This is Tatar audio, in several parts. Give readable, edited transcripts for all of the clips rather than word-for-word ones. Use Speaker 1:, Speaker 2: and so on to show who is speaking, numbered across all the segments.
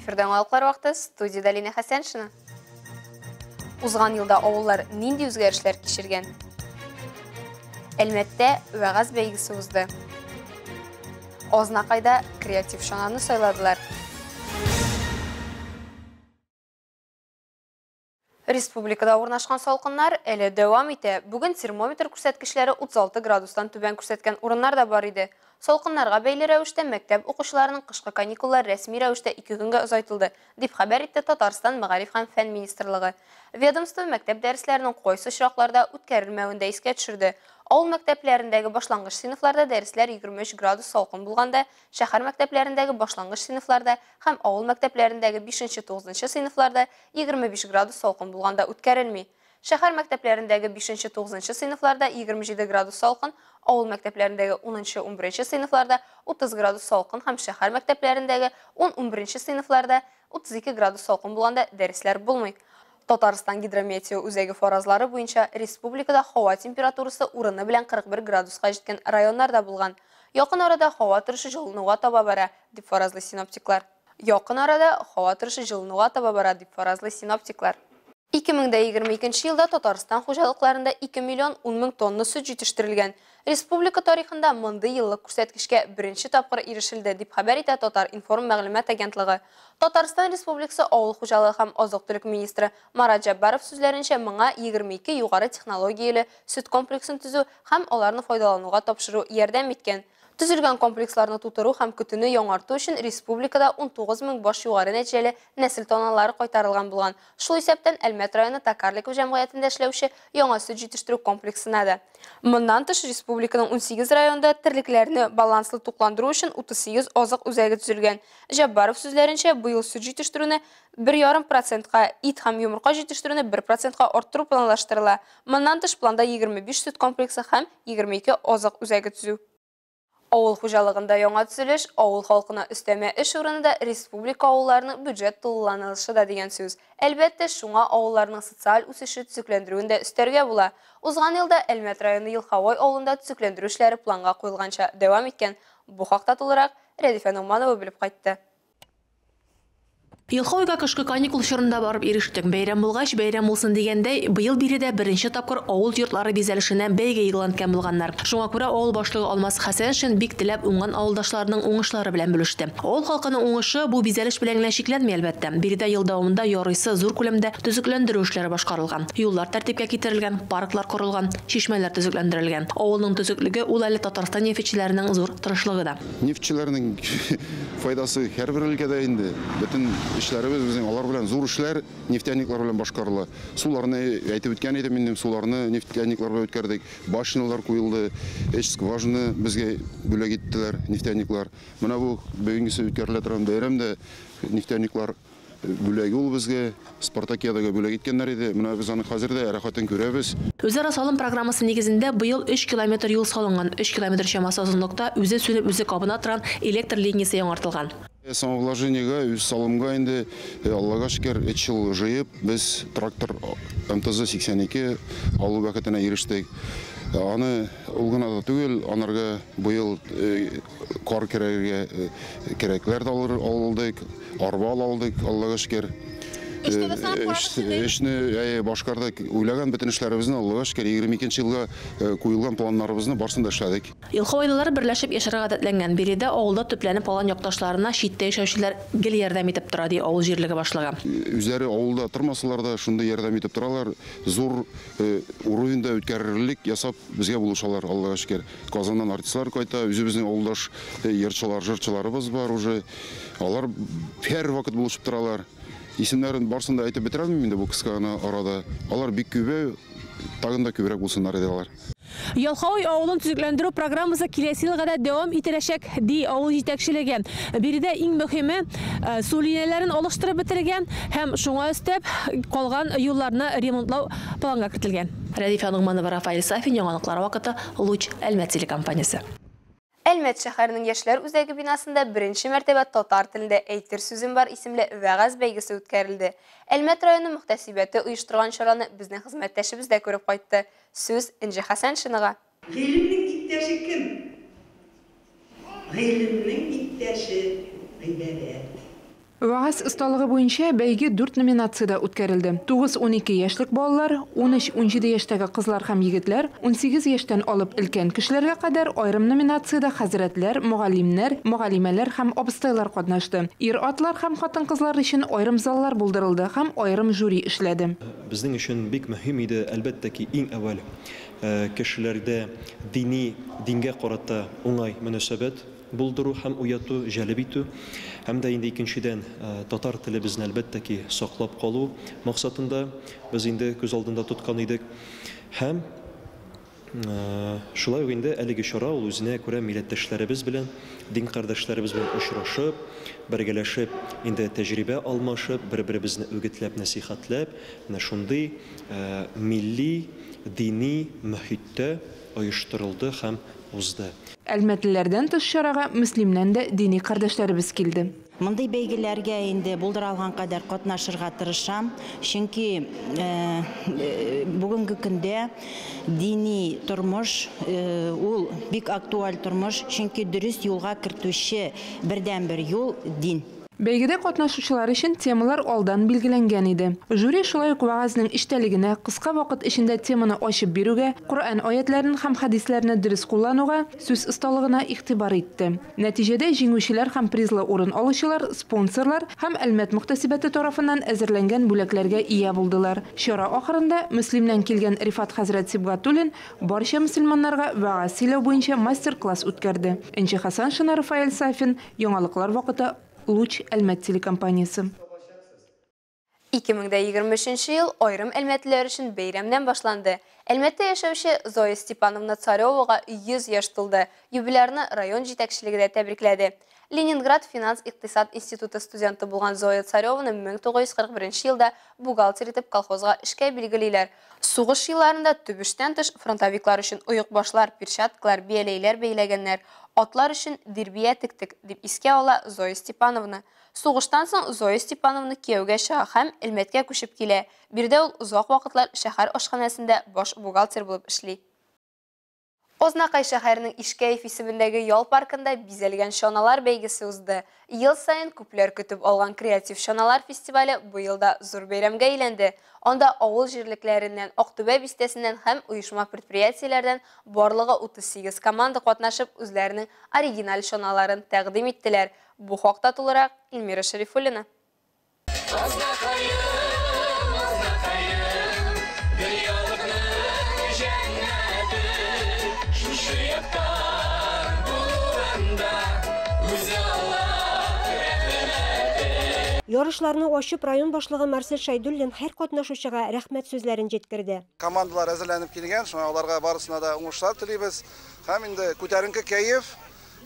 Speaker 1: Эфирда яңалыклар вакыты, студиядә Лина Хәсәншина. Узган елда авыллар нинди үзгәрешләр кичергән? Әлмәттә вәгазь бәйгесе узды. Азнакайда креатив чананы сайладылар. Республикада урнашкан салкыннар әле дәвам итә. Бүген термометр күрсәткечләре 36 градустан түбән күрсәткән урыннар да бар иде. Салкыннарга бәйле рәвештә мәктәп укучыларының кышкы каникуллар рәсми рәвештә 2 көнгә озайтылды, дип хәбәр итте Татарстан Мәгариф һәм фән министрлыгы. Ведомство мәктәп дәресләренең кайсы очракларда үткәрелмәвен дә искә төшерде. Авыл мәктәпләрендәге башлангыч сыйныфларда дәресләр 23 градус салкын булганда, шәһәр мәктәпләрендәге башлангыч сыйныфларда һәм авыл мәктәпләрендәге 5-9 сыйныфларда 25 градус салкын булганда үткәрелми. Шәһәр мәктәпләрендәге 5-9 сыйныфларда 27 градус салкын, авыл мәктәпләрендәге 10-11 сыйныфларда 30 градус салкын һәм шәһәр мәктәпләрендәге 10-11 сыйныфларда 32 градус салкын булганда дәресләр булмый. Татарстан гидрометео үзәге фаразлары буенча республикада һава температурасы урыны белән 41 градуска җиткән районнар да булган. Якын арада һава торышы җылынуга таба бара, дип фаразлый синоптиклар. Якын арада һава торышы җылынуга таба бара, дип фаразлый синоптиклар. 2022 елда Татарстан хуҗалыкларында 2 миллион 10 мең тонна сөт җитештерелгән. Республика тарихында мондый еллык күрсәткечкә беренче тапкыр ирешелде, дип хәбәр итә Татар-информ мәгълүмат агентлыгы. Татарстан Республикасы авыл хуҗалыгы һәм азык-төлек министры Марат Җәббаров сүзләренчә, моңа 22 югары технологияле сөт комплексын төзү һәм аларны файдалануга тапшыру ярдәм иткән. Төзелгән комплексларны тутыру һәм көтүне яңарту өчен республикада 19 мең баш югары нәтиҗәле нәсел таналары кайтарылган булган. Шул исәптән Әлмәт районы Токарликов җәмгыятендә эшләүче яңа сөт җитештерү комплексына да. Моннан тыш республиканың 18 районында терлекләрне баланслы тукландыру өчен 38 азык үзәге төзелгән. Җәббаров сүзләренчә, быел сөт җитештерүне 1,5%-ка, ит һәм йомырка җитештерүне 1%-ка арттыру планлаштырыла. Моннан тыш планда 25 сөт комплексы һәм 22 азык үзәге төзү. Авыл хуҗалыгында яңа төзелеш, авыл халкына өстәмә эш урыны да республика авылларының бюджет тулыланышы да дигән сүз. Әлбәттә, шуңа авылларның социаль үсеше төзекләндерүен дә өстәргә була. Узган елда Әлмәт районы Елховой авылында төзекләндерү эшләре планга куелганча дәвам иткән. Бу хакта тулырак Рәдифә Ногманова белеп кайтты.
Speaker 2: Елховойга кышкы каникул чорында барып ирештек. Бәйрәм булгач, бәйрәм булсын дигәндәй, быел биредә беренче тапкыр авыл йортлары бизәлешенә бәйге игълан иткән булганнар. Шуңа күрә авыл башлыгы Алмаз Хәсәншин бик теләп уңган авылдашларының уңышлары белән бүлеште. Авыл халкының уңышы бу бизәлеш белән генә чикләнми, әлбәттә. Биредә ел дәвамында ярыйсы зур күләмдә төзекләндерү эшләре башкарылган. Юллар тәртипкә китерелгән, парклар корылган, чишмәләр төзекләндерелгән. Авылның төзеклеге ул әле Татарстан нефтьчеләренең зур тырышлыгы да.
Speaker 3: Нефтьчеләрнең файдасы һәрбер өлкәдә инде. Бөтен эшләребез безнең алар белән зур эшләр нефтяниклар белән башкарыла. Суларны әйтеп үткән идем инде, суларны нефтяниклар белән үткәрдек. Башнялар куелды, эш скважина безгә бүләк иттеләр нефтяниклар. Менә бу бүгенгесе үткәрелә торган бәйрәм дә нефтяниклар бүләге ул безгә Спартакиадага бүләк иткәннәр иде. Менә без аны хәзер дә рәхәтен күрәбез.
Speaker 2: Үзара салым программасы нигезендә быел 3 километр юл салынган, 3 километр чамасы озынлыкта үзе сүнеп үзе кабына торган электр линиясе яңартылган.
Speaker 3: Самовложениега, үз салымга инде, Аллага шөкер, 3 ел җыеп, без трактор МТЗ 82 алу бәхетенә ирештек. Аны ул гына да түгел, анарга быел кар керергә кирәкләр дә алдык, арба алдык, Аллага шөкер. Эшне башкардык, уйлаган бөтен эшләребезне Аллага шөкер, 22 елга куелган планнарыбызны барысын да эшләдек.
Speaker 2: Елховойлылар берләшеп яшәргә гадәтләнгән. Биредә авылда төпләнеп калган якташларына читтә яшәүчеләр гел ярдәм итеп тора, ди авыл җирлеге башлыгы.
Speaker 3: Үзләре авылда тормасалар да шундый ярдәм итеп торалар. Зур уровеньда үткәрерлек ясап безгә булышалар, Аллага шөкер. Казаннан артистлар кайта, үзебезнең авылдаш йырчылар, җырчыларыбыз бар уже. Алар һәр вакыт булышып торалар. Исемнәрен барысын да әйтеп бетерә алмыйм инде бу кыска гына арада. Алар бик күбәү, тагын да күбрәк булсыннар иде алар.
Speaker 2: Елховой авылын төзекләндерү программасы киләсе елга да дәвам ителәчәк, ди авыл җитәкчелеге. Биредә иң мөһиме, су линияләрен алыштырып бетерелгән һәм шуңа өстәп калган юлларны ремонтлау планга кертелгән. Рәдифә Ногманова, Рафаэль Сафин, яңалыклар вакыты, Луч, Әлмәт телекомпаниясе.
Speaker 1: Әлмәт шәһәренең яшьләр үзәге бинасында беренче мәртәбә татар телендә әйтер сүзем бар исемле вәгазь бәйгесе үткәрелде. Әлмәт районы мөхтәсибәте оештырган чараны безнең хезмәттәшебез дә күреп кайтты. Сүз Энҗе Хәсәншинага.
Speaker 4: Гыйлемнең иптәше кем? Гыйлемнең иптәше гыйбадәт.
Speaker 5: Вәгазь осталыгы буенча бәйге 4 номинациядә үткәрелде. 9-12 яшьлек балалар, 13-17 яшьтәге кызлар һәм егетләр, 18 яшьтән алып өлкән кешеләргә кадәр аерым номинациядә хәзрәтләр, мөгаллимнәр, мөгаллимәләр һәм абыстайлар катнашты. Ир-атлар һәм хатын-кызлар өчен аерым заллар булдырылды һәм аерым жюри эшләде.
Speaker 6: Безнең өчен бик мөһим иде, әлбәттә ки, иң әүвәл кешеләрдә дини, дингә карата уңай мөнәсәбәт булдыру һәм уяту, җәлеп итү. Һәм дә инде икенчедән татар телебезне әлбәттә ки саклап калу максатында без инде күз алдында тоткан идек. Һәм шулай ук инде әлеге чара ул үзенә күрә милләттәшләребез белән, дин кардәшләребез белән очрашып, бергәләшеп, инде тәҗрибә алмашып, бер-беребезне үгетләп, нәсихәтләп, менә шундый милли, дини мөхиттә оештырылды һәм узды.
Speaker 5: Әлмәтлеләрдән тыш чарага Мөслимнән дә дини кардәшләребез килде.
Speaker 7: Мондый бәйгеләргә инде булдыра алган кадәр катнашырга тырышам, чөнки бүгенге көндә дини тормыш ул бик актуаль тормыш, чөнки дөрес юлга кертүче бердәнбер юл дин.
Speaker 5: Бәйгедә катнашучылар өчен темалар алдан билгеләнгән иде. Жюри шулай ук вәгазьнең эчтәлегенә, кыска вакыт эчендә теманы ачып бирүгә, Коръән аятларын һәм хәдисләрне дөрес куллануга, сүз осталыгына игътибар итте. Нәтиҗәдә җиңүчеләр һәм призлы урын алучылар, спонсорлар һәм Әлмәт мөхтәсибәте тарафыннан әзерләнгән бүләкләргә ия булдылар. Чара ахырында Мөслимнән килгән Рифат хәзрәт Сибгатуллин барча мөселманнарга вәгазь сөйләү буенча мастер-класс үткәрде. Энҗе Хасаншина, Рафаэль Сафин, Яңалыклар вакыты, Луч Әлмәт телекомпаниясе.
Speaker 1: 2023 ел аерым әлмәтлеләр өчен бәйрәмнән башланды. Әлмәттә яшәүче Зоя Степановна Царевага 100 яшь тулды. Юбилярны район җитәкчелеге дә тәбрикләде. Ленинград финанс-икътисад институты студенты булган Зоя Цареваны 1941 елда бухгалтер итеп колхозга эшкә билгелиләр. Сугыш елларында төбештән тыш фронтовиклар өчен оекбашлар, перчаткалар, бияләйләр бәйләгәннәр. Атлар өчен дирбия тектек, дип искә ала Зоя Степановна. Сугыштан соң Зоя Степановна кияүгә чыга һәм Әлмәткә күчеп килә. Биредә ул озак вакытлар шәһәр ашханәсендә баш бухгалтер булып эшли. Ознакай шәһәренең Ишкәев исемендәге ял паркында бизәлгән чаналар бәйгесе узды. Ел саен күпләр көтеп алган креатив чаналар фестивале быел да зур бәйрәмгә әйләнде. Анда авыл җирлекләреннән, Актүбә бистәсеннән һәм оешма предприятиеләрдән барлыгы 38 команда катнашып үзләренең оригиналь чаналарын тәкъдим иттеләр. Бу хакта тулырак Эльмира Шәрифуллина.
Speaker 8: Ярышларны ачып район башлыгы Марсель Шайдуллин һәр катнашучыга рәхмәт сүзләрен җиткерде.
Speaker 9: Командалар әзерләнеп килгән, шуңа аларга барысына да уңышлар телибез. Һәм инде күтәренке кәеф,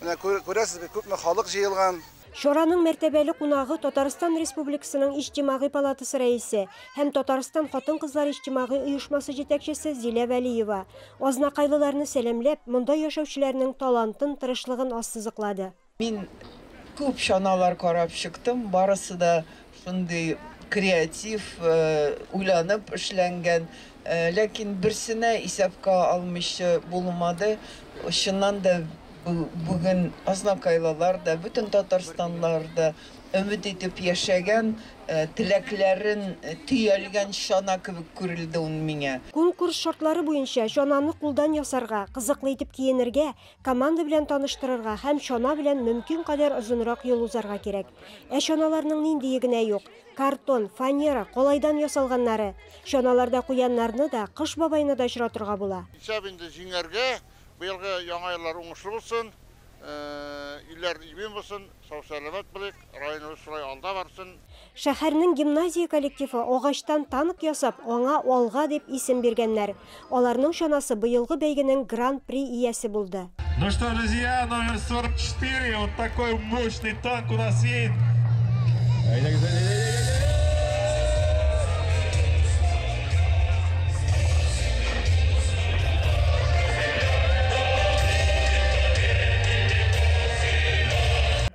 Speaker 9: менә күрәсез бит, күпме халык җыелган.
Speaker 8: Чараның мәртәбәле кунагы Татарстан Республикасының Иҗтимагый палатасы рәисе һәм Татарстан хатын-кызлар иҗтимагый оешмасы җитәкчесе Зилә Вәлиева азнакайлыларны сәламләп, монда яшәүчеләрнең талантын, тырышлыгын ассызыклады.
Speaker 10: Мин күп чаналар карап чыктым, барысы да шундый креатив, уйланып эшләнгән, ләкин берсенә исәпкә алмыйча булмады. Чыннан да бүген азнакайлылар да, бөтен татарстанлар да өмет итеп яшәгән, теләкләрен төялгән чана кебек күрелде ул миңа.
Speaker 8: Конкурс шартлары буенча чананы кулдан ясарга, кызыклы итеп киенергә, команда белән таныштырырга һәм чана белән мөмкин кадәр озынрак юл узарга кирәк. Ә чаналарның ниндие генә юк. Картон, фанера, калайдан ясалганнары. Чаналарда куяннарны да, кыш бабайны да очратырга була.
Speaker 11: Исәп инде җиңәргә, быелгы яңа еллар уңышлы булсын, илләр имин булсын, сау-сәламәт булыйк, районыбыз шулай алда барсын.
Speaker 8: Шәһәрнең гимназия коллективы агачтан танк ясап, аңа Алга дип исем биргәннәр. Аларның чанасы быелгы бәйгенең гран-при иясе булды.
Speaker 12: Ну что, друзья, номер 44, вот такой мощный танк у нас едет.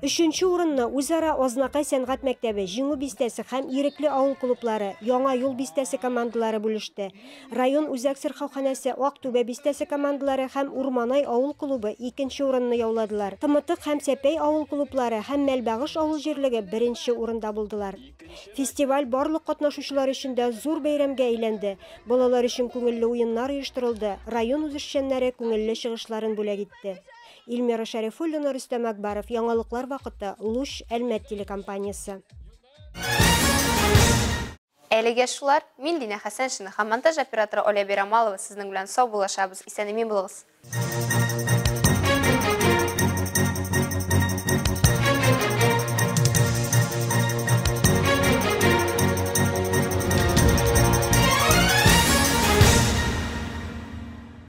Speaker 8: Өченче Өченче урынны үзара Азнакай сәнгать мәктәбе, Җиңү бистәсе һәм Ирекле авыл клублары, Яңа юл бистәсе командалары бүлеште. Район үзәк сырхауханәсе, Ак түбә бистәсе командалары һәм Урманай авыл клубы икенче урынны яуладылар. Тымытык һәм Сәпәй авыл клублары һәм Мәлбагыш авыл җирлеге беренче урында булдылар. Фестиваль барлык катнашучылар өчен дә зур бәйрәмгә әйләнде. Балалар өчен күңелле уеннар оештырылды, район үзешчәннәре күңелле чыгышларын бүләк итте. Эльмира Шәрифуллина, Рөстәм Акбаров, Яңалыклар вакыты, Луч, Әлмәт телекомпаниясе.
Speaker 1: Әлегә шулар. Мин Динә Хәсәншина һәм монтаж операторы Оля Бирамалова сезнең белән саубуллашабыз. Исән-имин булыгыз.